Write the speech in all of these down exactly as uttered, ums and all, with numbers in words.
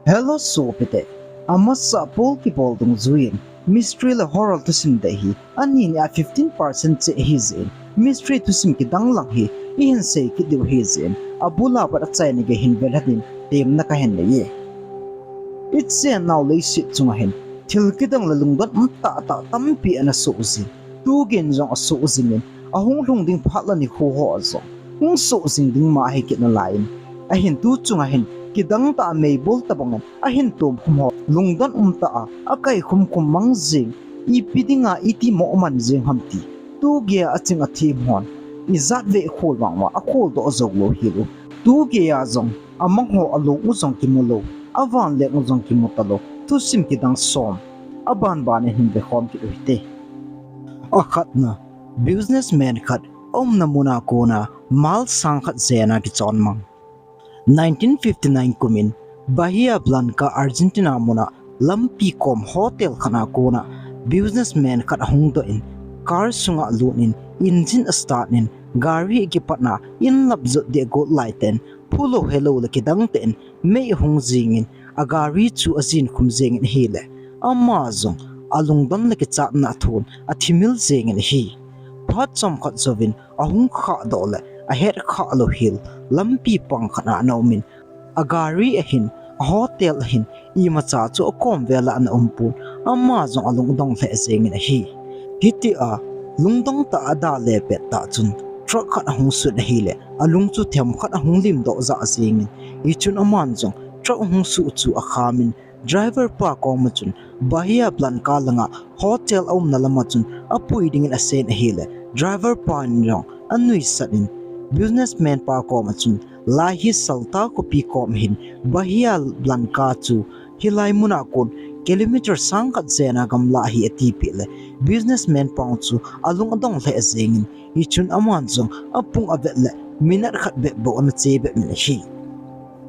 Hello sopite, amasa pol kibol dungjuiyin mystery le horror thusim dei hi ani ni a fifteen percent cheh ahi jeh in, mystery thusim kidang lang hi ihin sei kit diu ahi jeh in, abul a pat achaina gei hin velha din temna kahin nei e. Ichennau leiset chunga hin thil kidang le lungdon um tahtah tampi ana soh jin, tu geiyin jong asoh jingin, ahung lhung ding phat le nikho ho a jong hung soh jing ding ma ahi kit nalaiyin, ahin tu chunga hin kidang tah a meibol tobang in ahin tomkhum ho lungdon um tah a akaikhum khum mang jing, ipi dinga iti mo man jing ham ti, tu geiya aching athem hon ijat vei khol vang vang akholdoh jou lou hel u. Tu geiya jong amang ho along u jong kimu lou, avanleng u jong kimu talou thusim kidang som abanban in hin vekhom kit u hite. Akhatna, businessman khat aumna muna kona mal sang khat jena kichon mang. Nineteen fifty nine kumin Bahia Blanca, Argentina muna lampi kom hotel khat a kona businessman khat ahung doh in, car sunga alut in, engine astart in, gari akipatna in lap jot dia agot laitah in, phulou helou le kidang tah in mei ahung jingin, agari chu ajin khum jingin ahile, ama jong alungdon le kichatna athon athimil jingin ahi. Phat chomkhat jouvin ahung khahdoh le ahet khah lou hel lampi pang khat a ana umin, agari ahin, ahotel ahin, imacha chu akom vel a ana umpon, ama jong alung adong lheh jengin ahi. Hitia lungdong tah a ada le pettah chun truck khat ahung sut ahile, alung chu themkhat ahung limdoh jah jengin, hichun aman jong truck ahung suh chu akhamin, driver pa koma chun Bahia Blanca langa hotel aumna lama chun apui dingin aseiyin ahile, driver pan jong anuisat in, businessman pa koma chun, lai hi Salta khopi kom ahin, Bahia Blanca chu hilai muna kon kilometer sang khat jena gamla ahi atipeh le, businessman pa chu alung adong lheh jengin, hichun aman jong apung avet le minute khat bep bou ana che bep in ahi.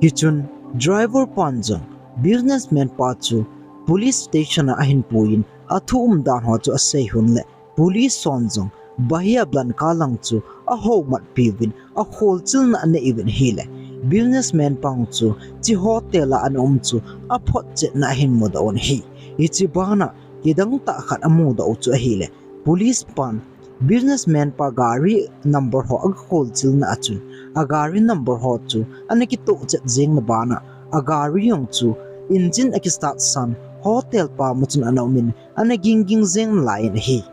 Hichun driver pan jong businessman pa chu police station a ahin puiyin, athu umdan ho chu asei un le, police hon jong Bahia Blanca lang chu ahoumatpi uvin, akholchilna anei uvin ahile, businessman pa chu hiche hotel a ana um chu aphotchetna ahin mudoh un ahi. Hiche bana kidang tah khat amudoh u chu ahile, police pan businessman pa gari number ho akholchilna a chun, agari number ho chu ana kitohchet jengna bana, agari jong chu engine akistart san hotel pam a chun ana umin, ana gingging jeng nalaiyin ahi.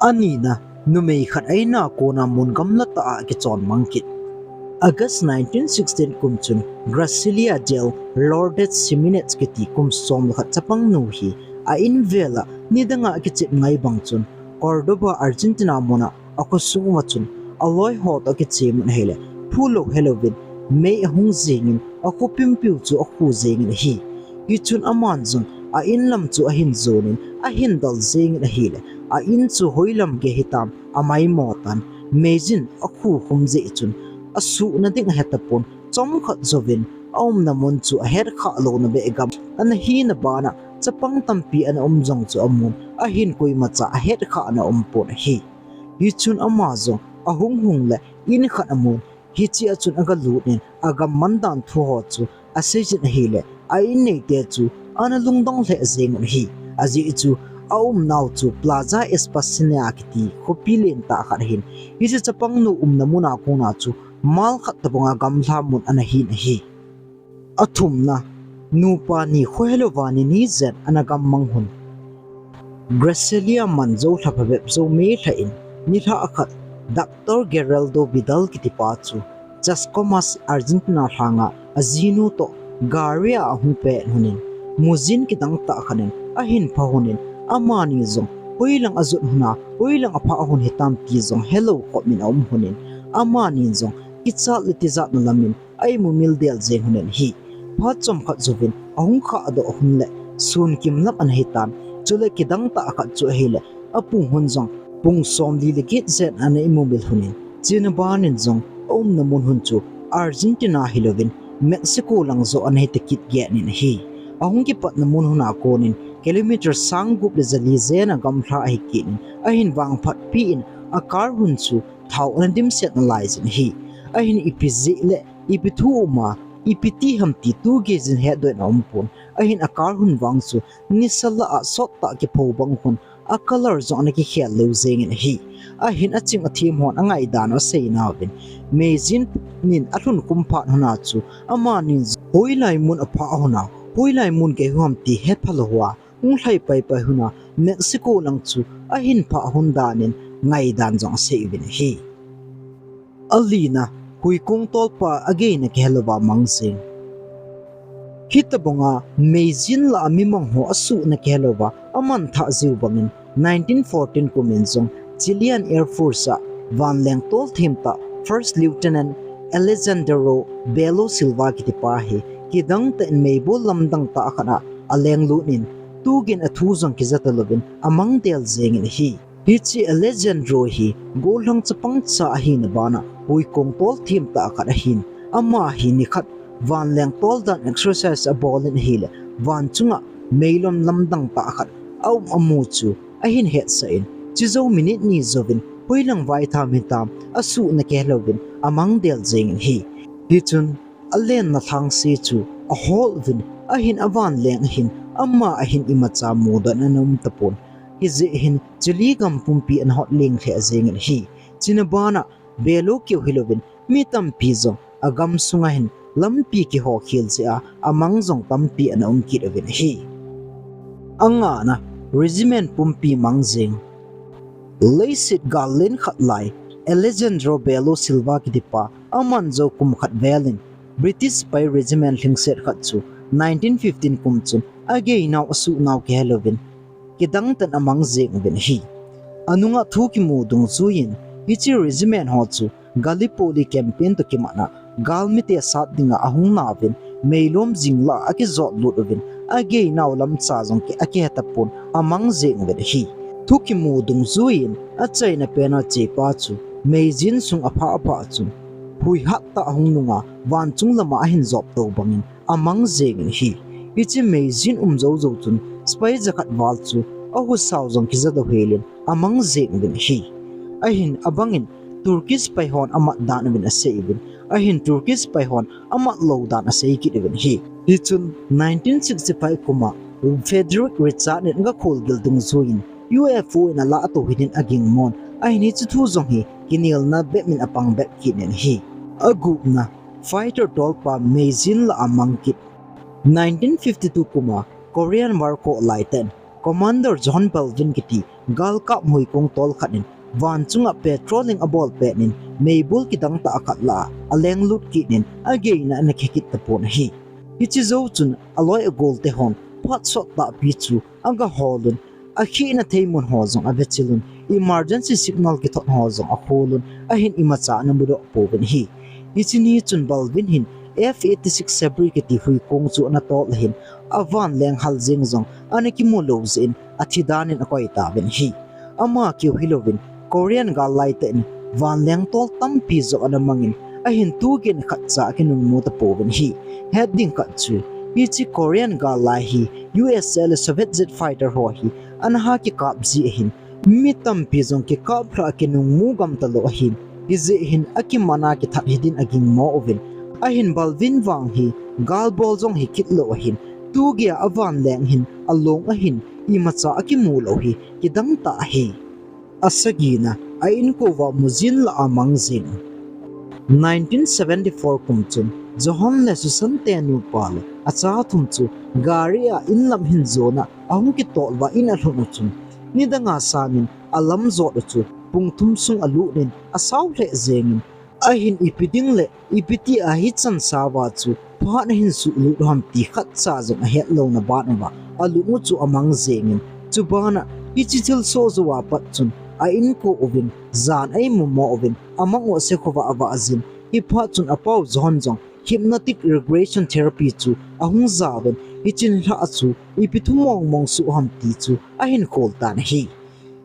Anina, numei khat a in a kona mun gamla tah a akichon mang kit. August nineteen sixteen kum chun Gracilia del Lourdes Ximenes kiti kum som le khat chapang nu hi a in vel a nidang a akichep ngai bang chun Cordoba, Argentina muna akhosung uva chun aloi ho toh akichem un ahile, phulou helouvin mei ahung jengin, akhopimpiu chu akhu jengin ahi. Hichun aman jong a in lam chu ahin jonin, ahin dal jengin ahile, a in chu hoilam gei hitam amaimo tan, meijin akhu khum jeh chun, asuhna ding ahetapon, chomkhat jouvin aumna mun chu ahetkhah louna beh gam ana hina bana, chapang tampi ana um jong chu amun, ahin koimacha ahetkhah ana umpon ahi. Hichun ama jong ahung hung le in khat amun, hichea chun agalut in, agamman dan thu ho chu aseijin ahile, a in neite chu ana lungdong lheh jengun ahi. Ajeh chu aumnau chu Plaza España kiti khopi lentah khat ahin, hiche chapangnu umna muna kona chu mal khat tobanga gamla mun ana hin ahi. Athumna, nupa ni khohelouva ni ni jen ana gammang hun. Gracilia man jou lha phabep jou meilha in, nilhah khat Doctor Geraldo Vidal kitipa chu Chascomús, Argentina lhanga ajinu toh garia ahung pet hunin, mujin kidang tah khat in ahin pha hunin, amani jong hoilang ajot huna, hoilang aphah hun hitam ti jong helou khopin aum hunin, amani jong kichat le tijatna lamin a imumil del jeng hunin ahi. Phat chomkhat jouvin ahung khahdoh hun le sun kimlam ana hitan, chule kidang tah khat chu ahile, apung hun jong pung somli le get jen ana imumil hunin, chuna banin jong aumna mun hun chu Argentina hilouvin Mexico lang joh ana hita kit get in ahi. Ahung kipatna mun huna konin kilometer sang gup le jali jena gamla ahi kit in, ahin vangphatpi in a car hun chu thao ana dimset nalai jin ahi. Ahin ipi jeh le ipi thu uma Ipi ti ham ti tu geiyin hetdoh in aumpon. Ahin a car hon vang chu nisa lah a sot tah kipho bang hon a color jong ana kikhel lheh jengin ahi. Ahin aching athem hon angaidan u asei nauvin, Meijin in alhun khum phat hon a chu amanin hoilai mun aphah hon a, hoilai mun gei ham ti hephalou hoa hung lhai paipai hon a Mexico lang chu ahin phah hon danin ngaidan jong asei uvin ahi. Alina, huikong tolpa ageina kihelouva mang jeng. Hitobanga Meijin lah a mi mang ho asuhna kihelouva aman thah jiu bangin nineteen fourteen kumin jong Chilean Air Force a vanleng tolthem tah First Lieutenant Alejandro Belo Silva kitipa hi kidang tah in meibol lamdang tah khat a aleng lut in tugin athu jong kija talouvin amang del jengin ahi. Hiche Alejandro hi gollhang chapang cha ahina bana huikong tolthem tah khat ahin, ama hi nikhat vanleng tol dan exercise abolin ahile van chunga meilom lamdang tah khat aum amu chu ahin hetsah in, chujou minute ni jouvin hoilang vaitham hitam asuhna kihelouvin amang del jengin ahi. Hichun alenna lhangse chu ahol uvin, ahin avanleng ahin ama ahin imacha mudoh in ana um tapon. Hijeh hin Chile gam pumpi ana hot leng lheh jengin ahi. Chuna bana Belo keu hilouvin mi tampi jong agam sunga hin lampi kihokhel jeh a amang jong tampi ana um kit uvin ahi. Angana, regiment pumpi mang jeng. Leiset gal len khat lai Alejandro Belo Silva kitipa aman jou kum khat velin British sepai regiment lhingset khat chu nineteen fifteen kum chun ageinau asuhnau kihelouvin kidang tah in amang jeng uvin ahi. Anunga thu kimu dungjuiyin hiche regiment ho chu Gallipoli campaign toh kimatna galmite sat dinga ahung nauvin meilom jing lah a akijot lut uvin ageinau lamcha jong ki akihe tapon amang jeng uvin ahi. Thu kimu dungjuiyin achaina pena chepa chu Meijin sung aphah aphah chun hui hattah ahung nunga vanchung lama ahin jop tou bangin amang jengin ahi. Hiche Meijin um jou jou chun sepai jakhat val chu ahusao jong kija doh helin amang jeng uvin ahi. Ahin abangin Turkish sepai hon amat dan uvin asei uvin, ahin Turkish sepai hon amat lou dan asei kit uvin ahi. Hichun nineteen sixty-five kuma Frederick Richard in aga kholgil dungjuiyin U F O in alah tou hidin agingmon, ahin hiche thu jong hi kinelna bep in apang bep kit in ahi. Agupna, fighter tolpa Meijin lah a mang kit. Nineteen fifty-two kuma Korean War khoh laitah in Commander John Belvin kiti galkap huikong tol khat in vanchunga patrolling abol pet in meibol kidang tah khat lah a aleng lut kit in ageina ana khe kit tapon ahi. Hiche jou chun aloi agolte hon phat sot tahpi chu aga holun, akhehna thei mun ho jong avechilun, emergency signal kithot ho jong akholun, ahin imacha ana mudoh pouvin ahi. Hiche ni chun Belvin hin F eighty-six Sabri kiti huikong chu ana tol ahin, avanleng hal jeng jong ana kimu lou jeh in athi dan in akoi tauvin ahi. Ama keu hilouvin Korean gal laitah in vanleng tol tampi jong ana mangin, ahin tu gei khatcha akinungmu tapouvin ahi. Het ding khat chu, hiche Korean gal lai hi U S A le Soviet jet fighter ho hi ana ha kikap ji ahin, mi tampi jong kikap lhah a kinungmu gam talou ahin, hijeh hin akimana kithat hidin agingmo uvin, ahin Belvin vang hi gal bol jong hi kit lou ahin, tu gei a avanleng hin along ahin, imacha akimu lou hi kidang tah ahi. Asagina, a-inkouva mujin lah a mang jing. Nineteen seventy-four kum chun John le Susan te nupa le acha thum chu gari a inlam hin jona ahung kitol uva in alhun u chun, nidanga sangin alam jot u chu pung thum sung alut in asao lheh jengin, ahin ipi ding le ipi ti a hichan sao va chu phat ahin suhlut u ham ti khatcha jong ahet louna ban uva alung u chu amang jengin, chubana hiche thilsoh jouva pat chun a-inkouva uvin, jan a-imu mo uvin, amang u ase khovah vah jin, hiphat chun apau John jong hypnotic regression therapy chu ahung jaovin, hichun lhah chu ipi thu mongmong soh ham ti chu ahin khol tan ahi.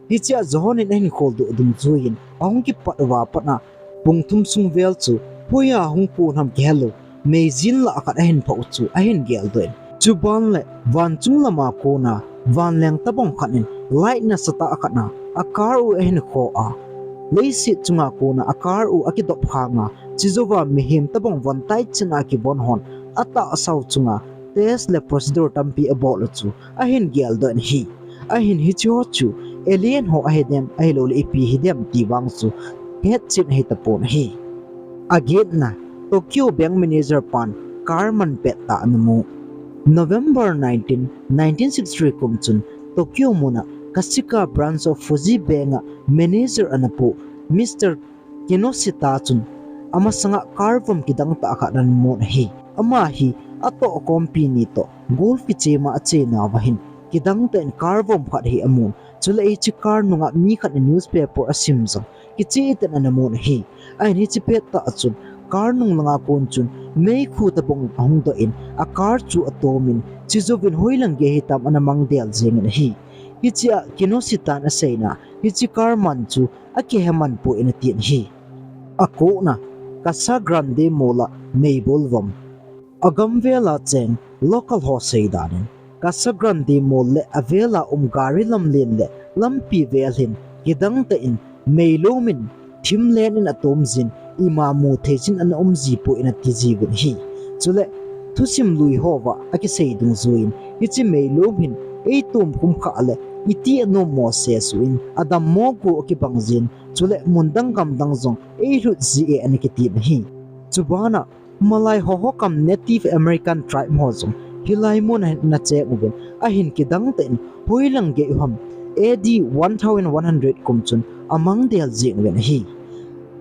Hichea John in ahin kholdoh dungjuiyin ahung kipat uva pat a pung thum sung vel chu hoiya hung kon ham kihelou meijin lah khat ahin phah u chu ahin geldoh in, chuban le vanchung lama kona vanleng tobang khat in light nasatah khat a a car u ahin kho a, Leiset chunga kona a car u akidop khanga, chujouva mihem tabang von tai china kivon hon, atahsau chunga test le procedure tampi abol u chu ahin geldoh in ahi. Ahin hicheho chu alien ho ahidem, ahilouleh ipi hidem ti vang chu hetchen ahitapon ahi. Agetna, Tokyo Bank Manager pan car man pettah ana mu. November nineteen, nineteen sixty-three kum chun Tokyo muna Kashiwa Branch of Fuji Bank a manager ana pu Mister Kinoshita chun amasanga car vom kidangtah khat ana mun ahi. Ama hi atohkhompi ni toh golf kichem a achenauva hin kidangtah in car vom khat hi amun. Chuleh hiche car nunga mi khat in newspaper asim jong kicheh tah in ana mun ahi. Ahin hiche pettah chun car nung langa kon chun meikhu tabang ahung doh in a car chu atomin, chujouvin hoilang gei hitam ana mangdel jengin ahi. Hichea Kinoshitan aseina, hiche car man chu akiheman poi anatin ahi. Akona, Casa Grande Mall a meibol vom. Agam vela cheng local ho seidan in, Casa Grande Mall le avela um gari lamlen le lampi vel hin kidangtah in meilomin thimlen in atom jin, ima mutheijin ana umji poi anati jiuvin ahi. Chuleh thusim lui hova akisei dungjuiyin, hiche meilom hin eitom khum khah le iti anom mo sesuh in adammo go akibang jin, chuleh mundang gamdang jong eilhut ji e ana kitin ahi. Chubana Malai ho, Hohokam Native American tribe ho jong hilai muna hin ana cheng uvin, ahin kidangtah in hoilang gei u ham A D one thousand one hundred kum chun amangdel jeng uvin ahi.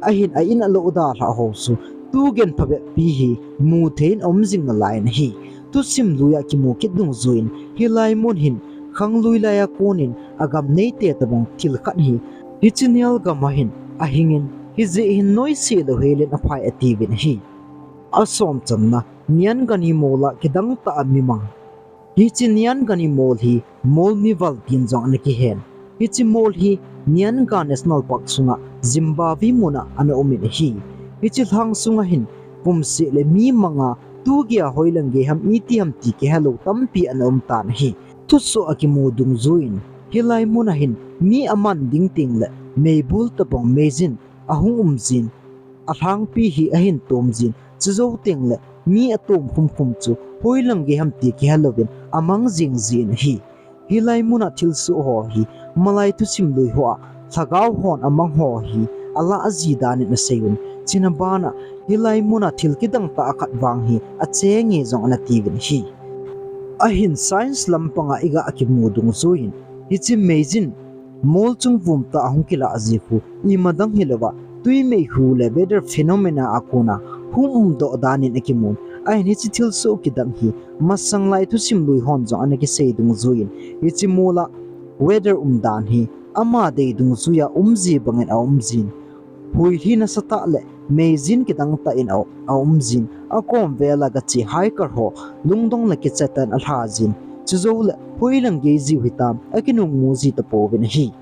Ahin a in a lou dalhah ho chu tugen phabep pi hi muthei in aum jing nalai in ahi. Thusim luia kimu kit dungjuiyin hilai mun hin khanglui laia konin agam neite tabang thil khat hi hiche nial gama hin ahingin, hijeh hin noise lou helin aphai atiuvin ahi. Asomchanna, Niangani Mall a kidangtah a mimang. Hiche Niangani Mall hi mall mival tin jong ana kihen. Hiche mall hi Nianga National Park sunga Zimbabwe muna ana umin ahi. Hiche lhang sunga hin kumseh le mi manga tugeiya hoilang gei ham iti ham ti kihelou tampi ana umtan ahi. Thusoh a kimu dungjuiyin hilai muna hin mi aman ding tengle meibol tabang meijin ahung um jin, alhangpi hi ahin tom jin, chujou tengle mi atom khum khum chu hoilang gei ham ti kihelouvin amang jing jin ahi. Hilai muna thilsoh ho hi malai thusim lui hoa lhagao hon amang ho hi alah ji danin aseiyun, chuna bana hilai muna thil kidangtah khat vang hi achenge jong ana tiuvin ahi. Ahin science lampanga iga kimu dungjuiyin, hiche meijin mol chung vumtah ahung kilah ji khu imadang hilouva, twi meihu le weather phenomena a kona hung umdoh danin akimun. Ahin hiche thilsoh kidang hi masanglai thusim lui hon jong ana kisei dungjuiyin, hiche mol a weather umdan hi ama dei dungjuia umji bangin aumjin. Huilhi nasatah le meijin kidangtah in a, aumjin, akom vela gache hiker ho lungdong le kichatah in alhajin, chujoule hoilang gei jiu hitam akinungmu ji tapouvin ahi.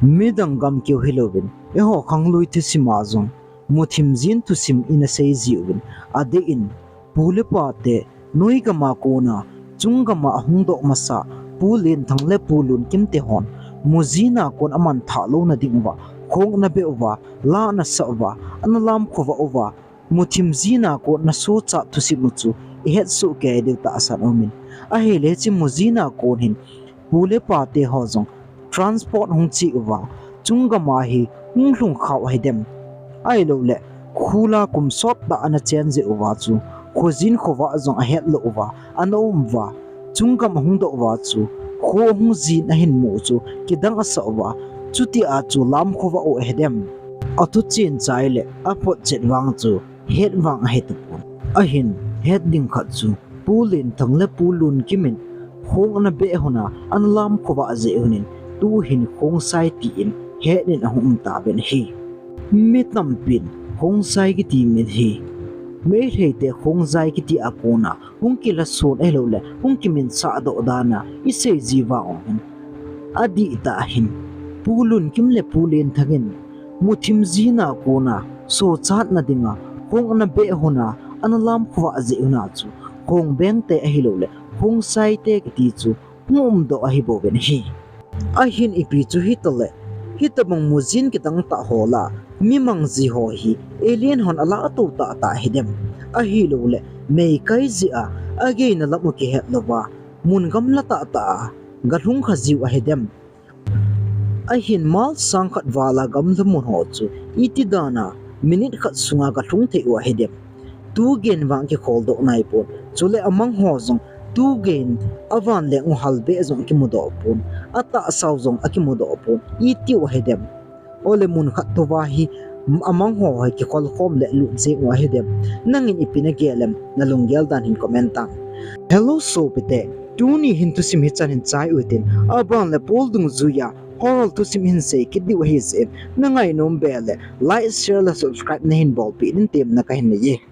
Midang gam keu hilouvin eiho khanglui thusima jong muthim jin thusim ina sei jiuvin, adeh in, pu le pate, noi gama kona chung gama ahung doh masa Pu Lenthang le Pu Lunkim te hon mujina kon amanthah louna dinguva khong ana beh uva, la ana sah uva, ana lamkhovah uva, muthim jina kon ana sochat thusim u chu ihetsoh kei diu tahsan aumin. Ahile hiche mujina kon hin pu le pate ho jong transport hung che uva, chung gama hi hung lhungkhau ahidem, ahiloule khula kum sottah ana chen jeh uva chu khojin khovah jong ahetlou uva ana um uva, chung gam ahung doh uva chu kho ahung jin ahin mu chu kidang asah uva, chutia chu lamkhovah u ahidem? Athuchen chai le aphotchet vang chu het vang ahitapon. Ahin het ding khat chu Pu Lenthang le Pu Lunkim in khong ana beh hona ana lamkhovah jeh unin, tuhin khongsai tin hetnin ahung um tauvin ahi. Mi tampin khongsai kiti min hi Meiteite khongsai kiti a kona hung kilason ahiloule hung kiminsahdoh dana isei ji vang uhin, adihtah hin Pu Lunkim le Pu Lenthang in muthim jina kona sochatna dinga khong ana beh hona ana lamkhovah jeh una chu khongbengte ahiloule khongsaite kiti chu hung umdoh ahibouvin ahi. Ahin ipi chu hitale, Hitobang mujin kidang tah ho lah a, mi mang ji ho hi alien hon alah a tou tah tah hidem. Ahilouleh, meikai jeh a, ageina lam u kihet louva, mun gamla tah tah a, galhung kha jiu ahidem. Ahin mile sang khat val a gamla mun ho chu, iti dan a, minute khat sunga galhung thei u ahidem. Tugen vang kikholdoh naipon, chule amang ho jong, tugen avanleng u halbeh jong akimudoh pon, atahsau jong akimudoh pon, itiu ahidem. Ole mun khat touva hi, amang ho hi kikholkhom le lut jeng u ahidem. Nangin ipi nagel em, nalunggel dan hin comment tang. Hello sopite, tuni hin thusim hichan hin chai uhitin, aban le Paul dungjuiya horror thusim hin sei kit diu ahijeh in, nangainom beh le like, share le subscribe nahin bolpeh din temna kahin nei e.